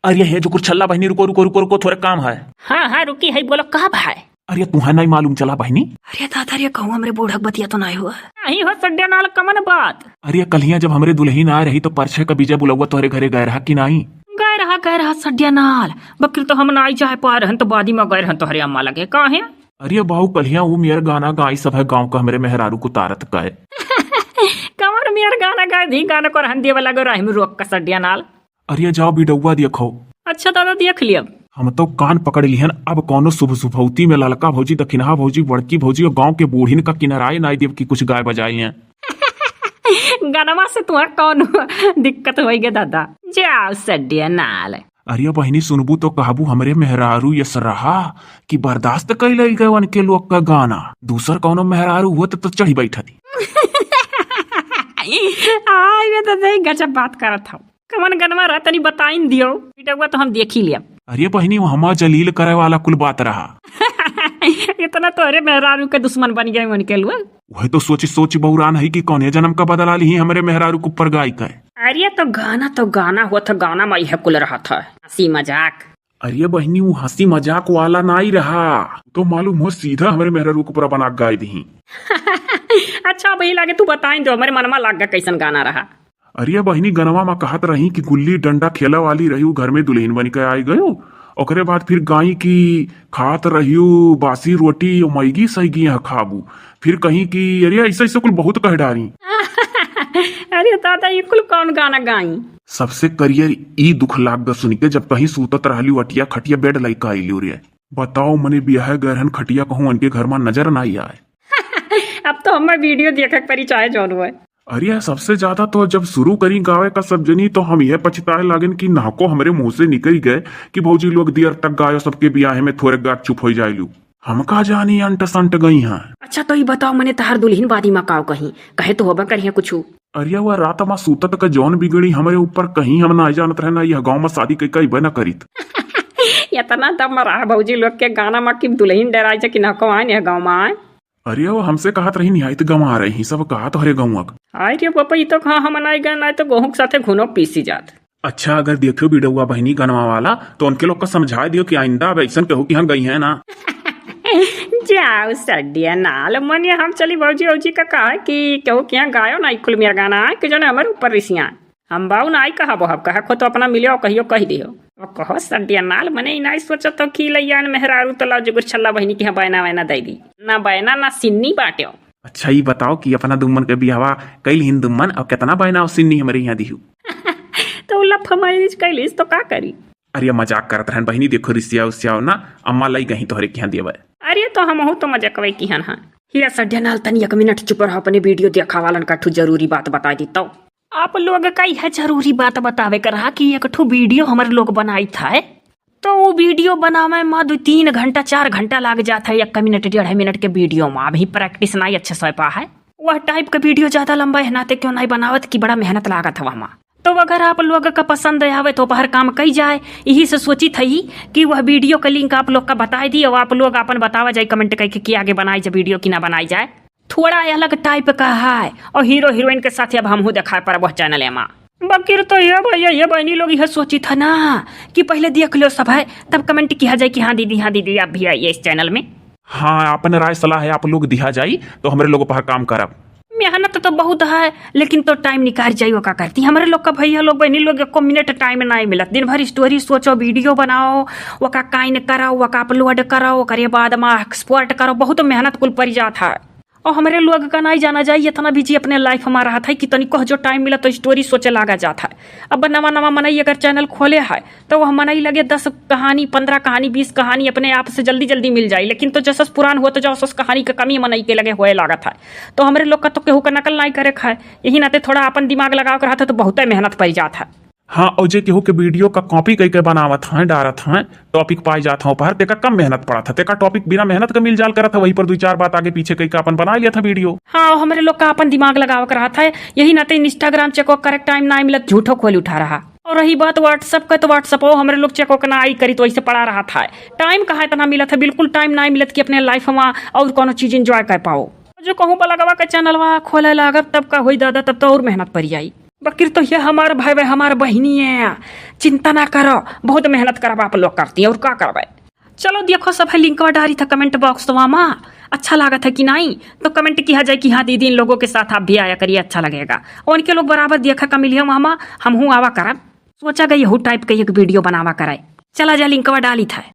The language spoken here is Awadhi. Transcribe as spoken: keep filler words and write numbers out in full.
अरे हे जुगुर छल्ला बहिनी, रुको, रुको, रुको, रुको, थोरे काम है। हाँ, हाँ, रुकी है, बोलो, का भाई? अरे तुहैं नाहीं मालूम चला बहिनी? अरे दादा रे, कहूँ हमरे बूढ़क बतिया तो नाहीं हुआ? नाहीं हो सड्यानाल, कमन बात? अरे कल्हियाँ जब हमरे दुलहिन आए रही तो परछे क बीजे बुलउआ तोहरे घरे गए रहा कि नाहीं? गए रहा, गए रहा सड्यानाल, बकिर तो हम नाहीं जाए पाए रहन तो बादी मा गए रहन तोहरे अम्मा लगे। काहे? अरे बाऊ, कल्हियाँ ऊ मेर गाना गाई सब है गाँव क हमरे मेहरारू क उतारत कए। कमन मेर गाना गाए दी, गाना को रहन दिए वाला गो राही में रोक क सड्यानाल। अरे जाओ बिडउआ देखो। अच्छा दादा, देख लियब। हम तो कान पकड़ लिहन, अब कौनो शुभ शुभौती में ललका भौजी, दखिनहा भौजी, बड़की भौजी और गाँव के बूढ़िन क किनराए नाहीं देब कि कुछ गाए बजाए हैं। गनवा से तुहैं कौनो दिक्कत होइगे दादा? जाओ सड्यानाल। अरे बहिनी, सुनबू तो कहबू हमरे मेहरारू यस रहा कि बर्दाश्त कइ लइल गए उनके लोग क गाना। दूसर कौनो मेहरारू होत तो चढ़ी बैठती। आय रे दादा, ई गजब बात करत हौ। कवन गनवा रहा, तनी बताइन दियो। बिडउआ तो हम देखी लियब। अरे बहिनी, वो हमा जलील करे वाला कुल बात रहा। इतना तोहरे मेहरारू के दुश्मन बनि गए उनके लोग। वही तो सोची सोची बउरान है कि कौने जनम क बदला लिही हमरे मेहरारू के ऊपर गाई के। अरे तो गाना तो गाना हुआ था, गाना मा इहे कुल रहा था, हँसी मजाक। अरे बहिनी, वो हँसी मजाक वाला नाहीं रहा, तो मालूम हो सीधा हमरे मेहरारू के ऊपर बना के गाई दिही। अच्छा, अब यही लागे तू बताइन दो, हमरे मनमा लाग गया कैसन गाना रहा। अरे बहिनी, गनवा मा कहत रही कि गुल्ली डंडा खेला वाली रही, उ घर में दुलहिन बनि के आई गयो। ओकरे बाद फिर गाई कि खात रहियो बासी रोटी, मैगी सैगी यहाँ खाबू। फिर कहीं कि अरे ऐसा ऐसा कुल बहुत कह डारी। अरे दादा, ये कुल कौन गाना गाई? सबसे करियर ई दुख लाग ग सुनि के, जब कहीं सूतत रहली अटिया खटिया बेड लइका आइली रे। बताओ, मने बियाहे गए रहन खटिया कहूँ उनके घर मा नजर नाहीं आए। अब तो हमें वीडियो देखे के परी चाहे जौन हुए। अरे, सबसे ज्यादा तो जब शुरू करी गावे का सब जनी, तो हम यह पछताए लागेन कि नाको हमरे मुंह से निकल गए कि भौजी लोग दियर तक गायो, सबके बियाहे में थोरे गाक चुप हो जाइलू। हम का जानी अंट संट गई हैं। अच्छा, तो ई बताओ, मने तहार दुलहिन बादी मा काव कहीं, कहे तो होबे करिहे कुछु। अरे, वह रात मा सूतत का जौन बिगड़ी हमरे ऊपर, कहीं हम ना जानत रहे ना, यह गाँव मा शादी कई कई न करीत। इतना दम रहा भौजी लोग के गाना मा कि दुलहिन डराई जा कि नाको आए, यह गाँव मा आए। अरे, वो हमसे कहत रही, निहायत गंवा रही, सब कहत हरे गंवा क। आय रे बापा, ई तो कहाँ हम नाई गए, नाई तो गोहूँ के साथे घुनो पीसी जात। अच्छा, अगर देखियो बिडउआ बहिनी गनवा वाला, तो उनके लोग का समझा दियो कि आइंदा अब ऐसन कहू कि हाँ गई है ना। जाओ सड्यानाल, मने हम चली भौजी औजी का कहा कि कहू कि हाँ गायो ना, ई कुल मेर गाना आए कि जौन हमरे ऊपर रिसिया। हम बाऊ नाई कहबो, हम कहे खो तो अपना मिलियो कहियो कह दियो। वो कहो सड्यानाल, मने ई नाई सोचत हो कि लइयान मेहरारू तो लाओ जुगुर छल्ला बहिनी के यहाँ बैना वैना दे दी। ना बैना ना सिन्नी बाट्यो। अच्छा, ई बताओ कि अपना दुम्मन के बियाहवा कइल हिन दुम्मन, और कितना बैना और सिन्नी हमरे यहाँ दिहू? तो लफ मैरिज कइलिस तो का करी? अरे मजाक करत रहन बहिनी, देखो रिसिया उसियाओ ना, अम्मा लई गई तोहरे के यहाँ देवे। अरे तो हमहू तो मजाकवे किहन हाँ। हीरा सड्यानाल, तनी एक मिनट चुप रहो, अपने वीडियो देखा वालन का ठू जरूरी बात बताई दी तो। आप लोग का यह जरूरी बात बतावे के रहा कि एक ठो वीडियो हमर लोग बनाइत है, तो वो वीडियो बनावे में दो तीन घंटा, चार घंटा लाग जात है, एक मिनट, डेढ़ मिनट के वीडियो में। अभी प्रैक्टिस नहीं अच्छे से पा है, वह टाइप का वीडियो ज्यादा लंबा है नाते क्यों नहीं बनावत कि बड़ा मेहनत लागत है वहाँ। तो अगर आप लोग का पसंद आवे तो ओपहर काम कई जाए, यही से सोचित हई कि वह वीडियो का लिंक आप लोग का बताई दी और आप लोग अपन बतावा जाए कमेंट करके कि आगे बनाई जाए वीडियो कि ना बनाई जाए। थोड़ा अलग टाइप का है और हीरो हीरोइन के साथ अब हमहू देखाए परब वह चैनल एमा। बकिर तो ये भैया, ये बहनी लोग यह सोचित है ना कि पहले देख लो सब है, तब कमेंट किया जाए कि हाँ दीदी, हाँ दीदी, आप भी आइए इस चैनल में। हाँ, अपन राय सलाह है आप लोग दिया जाई तो हमरे लोग पर काम करब। मेहनत तो बहुत है, लेकिन तो टाइम निकाल जाई, वो का करती। हमरे लोग का भैया लोग, बहनी लोग, एको मिनट टाइम नहीं मिलत। दिन भर स्टोरी सोचो, वीडियो बनाओ, वका काइन करो, वका अपलोड करो, ओकरे बाद में एक्सपोर्ट करो, बहुत मेहनत कुल पड़ जात है। और हमरे लोग का नहीं जाना जाए, इतना बिजी अपने लाइफ में रहत है कि तनिको जो टाइम मिला तो स्टोरी सोचे लागा जात है। अब नवा नवा मनई अगर चैनल खोले है तो वह मनई लगे दस कहानी, पन्द्रह कहानी, बीस कहानी अपने आप से जल्दी जल्दी मिल जाए, लेकिन तो जसस पुरान होत जाओ, सस कहानी का कमी मनई के लगे होए लागत है। तो हमरे लोग का तो केहू का नकल नहीं करे खाए, यही नाते थोड़ा अपन दिमाग लगाव के रहत है तो बहुते मेहनत पड़ जात है। हाँ, और जे केहू के वीडियो का कॉपी कई के बनावत हैं, डारत हैं, टॉपिक पाए जात हैं ऊपर, तेका कम मेहनत पड़त है, तेका टॉपिक बिना मेहनत के मिल जाल करत है, वही पर दो चार बात आगे पीछे कई के अपन बना लिया था वीडियो। हाँ, हमरे लोग का अपन दिमाग लगाव के रहत है, यही नाते Instagram चेक करे टाइम ना मिलत, झूठो खोल उठा रहा। और रही बात WhatsApp का, तो WhatsApp वो हमरे लोग चेक ना आई करी, तो ऐसे पड़ा रहत है। टाइम कहाँ इतना मिलत है, बिल्कुल टाइम ना मिलत कि अपने लाइफ में और कोनो चीज एंजॉय कर पाओ। जो कहूँ पर लगवा के चैनलवा खोले लागब, तब का होई दादा, तब तो और मेहनत पड़ जाई। बकिर तो ये हमार भाई, हमार बहिनी है, चिंता ना करो, बहुत मेहनत करब आप लोग करती हैं, और का करबे। चलो देखो सब है, लिंकवा डारी था comment box मा, अच्छा लागत है कि नहीं, तो comment किया जाए कि हाँ दीदी, इन लोगों के साथ आप भी आया करिए, अच्छा लगेगा। और उनके लोग बराबर देखा कमिलिया मामा, हमहू आवा करब। सोचा गई यहू type के एक video बनावा कराए। चला जा, लिंकवा डाली था।